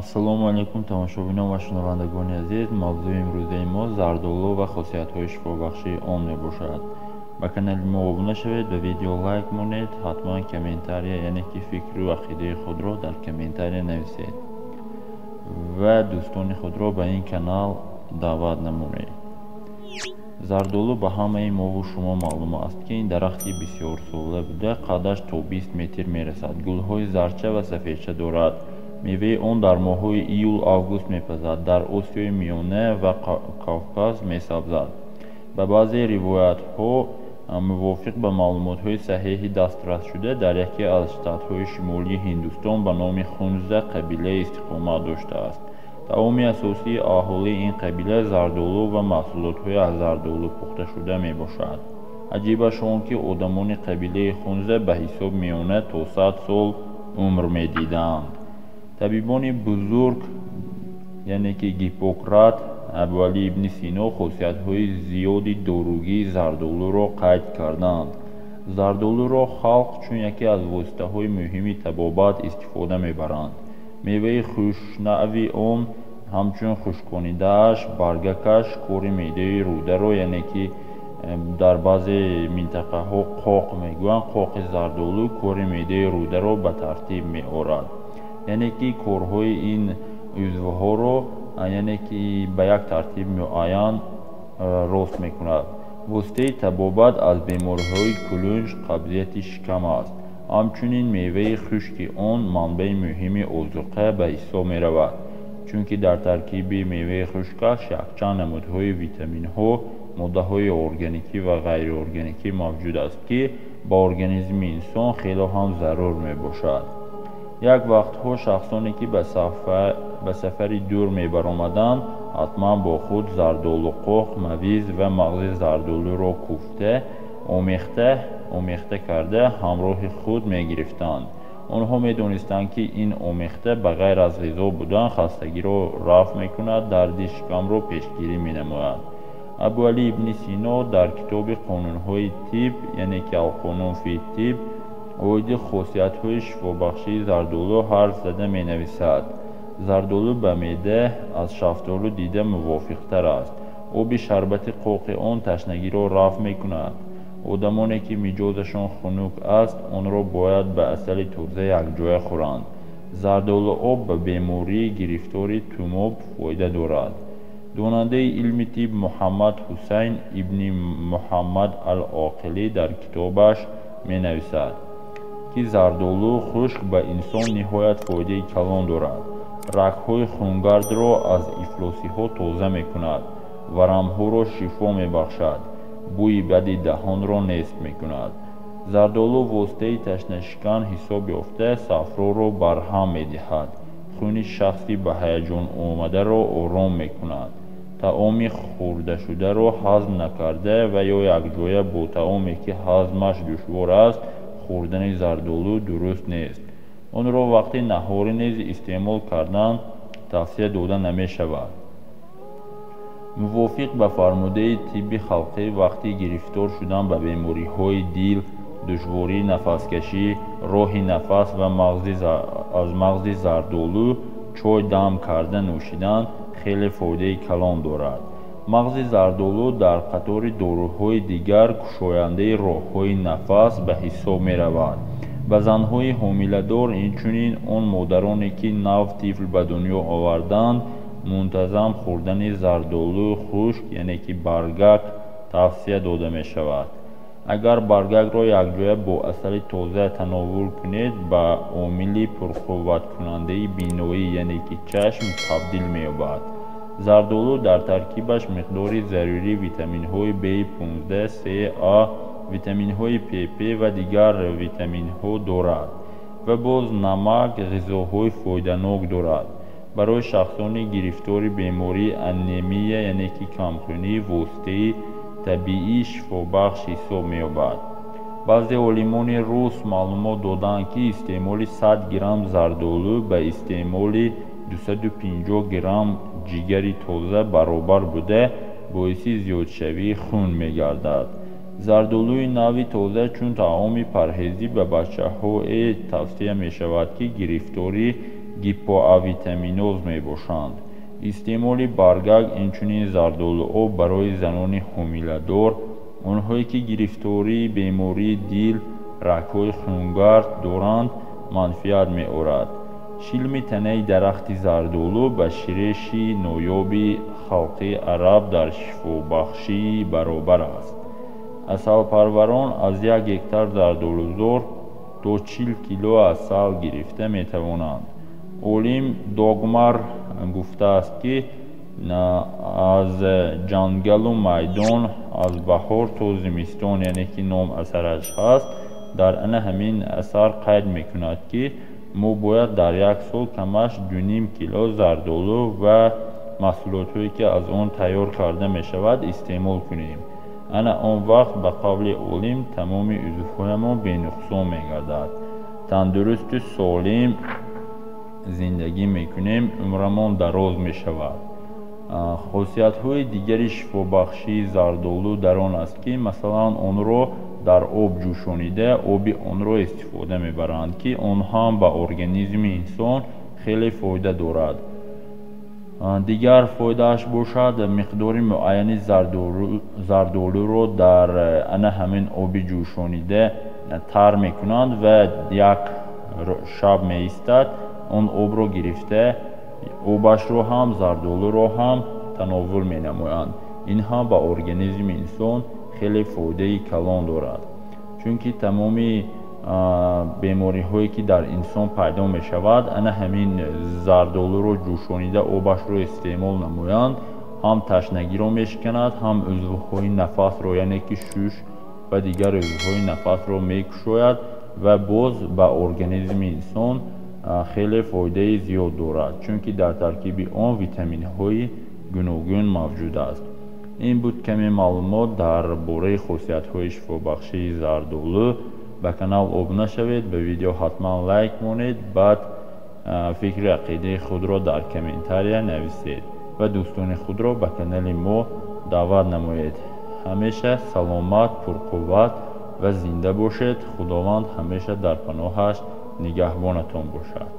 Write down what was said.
Ассалому алайкум тамошобинон ва шунавандагони азиз. Мавзӯи имрӯзаи мо зардолу ва хосиятҳои шифобахшии он мебошад. Ба канали мо обуна шавед, ба видео лайк монед, ҳатман комментария, яъне ки фикру ақидаи худро дар комментария нависед ва дӯстони худро ба ин канал даъват намоед. Зардолу ба ҳамаи мову шумо маълум аст, ки ин дарахти бисёрсола буда, қадаш то 20 метр мерасад. Гулҳои зарча ва сафедча дорад. Меваи он дар моҳҳои июл-август мепазад, дар Осиёи Миёна ва Кавказ месабзад. Ба баъзе ривоятҳо мувофиқ ба маълумотҳои саҳеҳи дастрасшуда, дар яке аз штатҳои шимолии Ҳиндустон ба номи Хунза қабилае истиқомат доштааст. Таоми асосии аҳолии ин қабила зардолу ва маҳсулотҳои аз зардолу пухташуда мебошад. Аҷибаш он, ки одамони қабилаи Хунза ба ҳисоб миёна то 100 сол умр медиданд. Табибони бузург, яъне ки Гиппократ, Абуалӣ ибни Сино хосиятҳои зиёди доругии зардолуро қайд карданд. Зардолуро халқ чун яке аз воситаҳои муҳими табобат истифода мебаранд. Меваи хушнаъви он, ҳамчун хушконидааш, баргакаш кори меъдаи рӯдаро, яъне ки дар баъзе минтақаҳо қоқ мегӯянд, қоқи зардолу кори меъдаи рӯдаро ба тартиб меорад. Яъне ки корҳои ин узвҳоро, яъне ки ба як тартиб муайян рост мекунад. Воситаи табобат аз бемориҳои кулунҷ, қабзияти шикам аст. Ҳамчунин меваи хушки он манбаи муҳими озуқа ба ҳисоб меравад, чунки дар таркиби меваи хушкаш якчанд намудҳои витаминҳо, моддаҳои органикӣ ва ғайриорганикӣ мавҷуд аст, ки ба организми инсон хело ҳам зарур мебошад. Як вақтҳо шахсоне, ки ба сафари дур мебаромаданд, ҳатман бо худ зардолуқоқ, мавиз ва мағзи зардолуро куфта, омехта карда ҳамроҳи худ мегирифтанд. Онҳо медонистанд, ки ин омехта ба ғайр аз ғизо будан хастагиро рафъ мекунад, дарди шикамро пешгирӣ менамояд. Абуалӣ ибни Сино дар китоби Қонунҳои тиб, яъне ки Алқонун фи тиб, оиди хосиятҳои шифобахшии зардолу ҳарф зада менависад. Зардолу ба меъда аз шафтолу дида мувофиқтар аст. Оби шарбати қоқи он ташнагиро рафъ мекунад. Одамоне, ки миҷозашон хунук аст, онро бояд ба асали тоза якҷоя хӯранд. Зардолуоб ба бемории гирифтори тумоб фоида дорад. Донандаи илми тиб Муҳаммад Ҳусайн ибни Муҳаммад ал-Оқилӣ дар китобаш менависад, ки зардолу хушк ба инсон ниҳоят фоидаи калон дорад. Рагҳои хунгардро аз ифлосиҳо тоза мекунад, варамҳоро шифо мебахшад, бӯи бади даҳонро нест мекунад. Зардолу воситаи ташнашикан ҳисоб ёфта, сафроро барҳам медиҳад, хуни шахси ба ҳаяҷон омадаро ором мекунад, таоми хӯрдашударо ҳазм накарда ва ё якҷоя бо таоме, ки ҳазмаш душвор аст, хӯрдани зардолу дуруст нест. Онро вақти наҳорӣ низ истеъмол кардан тавсия дода намешавад. Мувофиқ ба фармудаи тибби халқӣ, вақти гирифтор шудан ба бемориҳои дил, душвории нафаскашӣ, роҳи нафас ва аз мағзи зардолу чой дам карда нӯшидан хеле фоидаи калон дорад. Мағзи зардолу дар қатори доруҳои дигар кушояндаи роҳҳои нафас ба ҳисоб меравад. Ба занҳои ҳомиладор, инчунин он модароне, ки нав тифл ба дунё оварданд, мунтазам хӯрдани зардолу хушк, яъне ки баргак, тавсия дода мешавад. Агар баргакро якҷоя бо асали тоза тановул кунед, ба омили пурқувваткунандаи биноӣ, яъне ки чашм, табдил меёбад. Зардолу дар таркибаш миқдори зарурии витаминҳои B15, C, А, витаминҳои ПП ва дигар витаминҳо дорад ва боз намак, ғизоҳои фоиданок дорад. Барои шахсони гирифтори бемории анемия, яъне ки камхунӣ, воситаи табиии шифобахш ҳисоб меёбад. Баъзе олимони рус маълумот доданд, ки истеъмоли 100 грамм зардолу ба истеъмоли 250 грамм ҷигари тоза баробар буда, боиси зиёдшавии хун мегардад. Зардолуи нави тоза чун таоми парҳезӣ ба бачаҳое тавсия мешавад, ки гирифтори гипоавитаминоз мебошанд. Истеъмоли баргак, инчунин зардолуоб барои занони ҳомиладор, онҳое ки гирифтории бемории дил, рагҳои хунгард доранд, манфиат меорад. Шилми танаи дарахти зардолу ба ширеши ноёби халқи араб дар шифобахшӣ баробар аст. Асалпарварон аз 1 гектар зардолузор то 40 кило асал гирифта метавонанд. Олим Догмар гуфтааст, ки аз ҷангалу майдон аз баҳор то зимистон, яъне ки ном асараш ҳаст, дар ана ҳамин асар қайд мекунад, ки мо бояд дар як сол камаш 2,5 кило зардолу ва маҳсулотҳое ки аз он тайёр карда мешавад истеъмол кунем. Ана он вақт ба қавли олим тамоми узвҳоямон бенуқсон мегардад. Тандурусту солим зиндагӣ мекунем, умрамон дароз мешавад. Хосиятҳои дигари шифобахшии зардолу дар он аст, ки масалан онро дар об ҷӯшонида оби онро истифода мебаранд, ки он ҳам ба организми инсон хеле фоида дорад. Дигар фоидааш бошад, миқдори муайяни зардолуро дар ана ҳамин оби ҷӯшонида тар мекунанд ва як шаб меистад. Он обро гирифта обашро ҳам зардолуро ҳам тановул менамоянд. Ин ҳам ба организми инсон хеле фоидаи калон дорад, чунки тамоми бемориҳое ки дар инсон пайдо мешавад, ана ҳамин зардолуро ҷӯшонида обашро истеъмол намоянд, ҳам ташнагиро мешиканад, ҳам узвҳои нафасро, яъне ки шуш ва дигар узвҳои нафасро мекушояд ва боз ба организми инсон хеле фоидаи зиёд дорад, чунки дар таркиби он витаминҳои гуногун мавҷуд аст. Ин буд каме маълумот дар бораи хосиятҳои шифобахшии зардолу. Ба канал обуна шавед, ба видео ҳатман лайк монед, баъд фикри ақидаи худро дар комментария нависед ва дӯстони худро ба канали мо даъват намоед. Ҳамеша саломат, пурқувват ва зинда бошед. Худованд ҳамеша дар паноҳаш нигаҳбонатон бошад.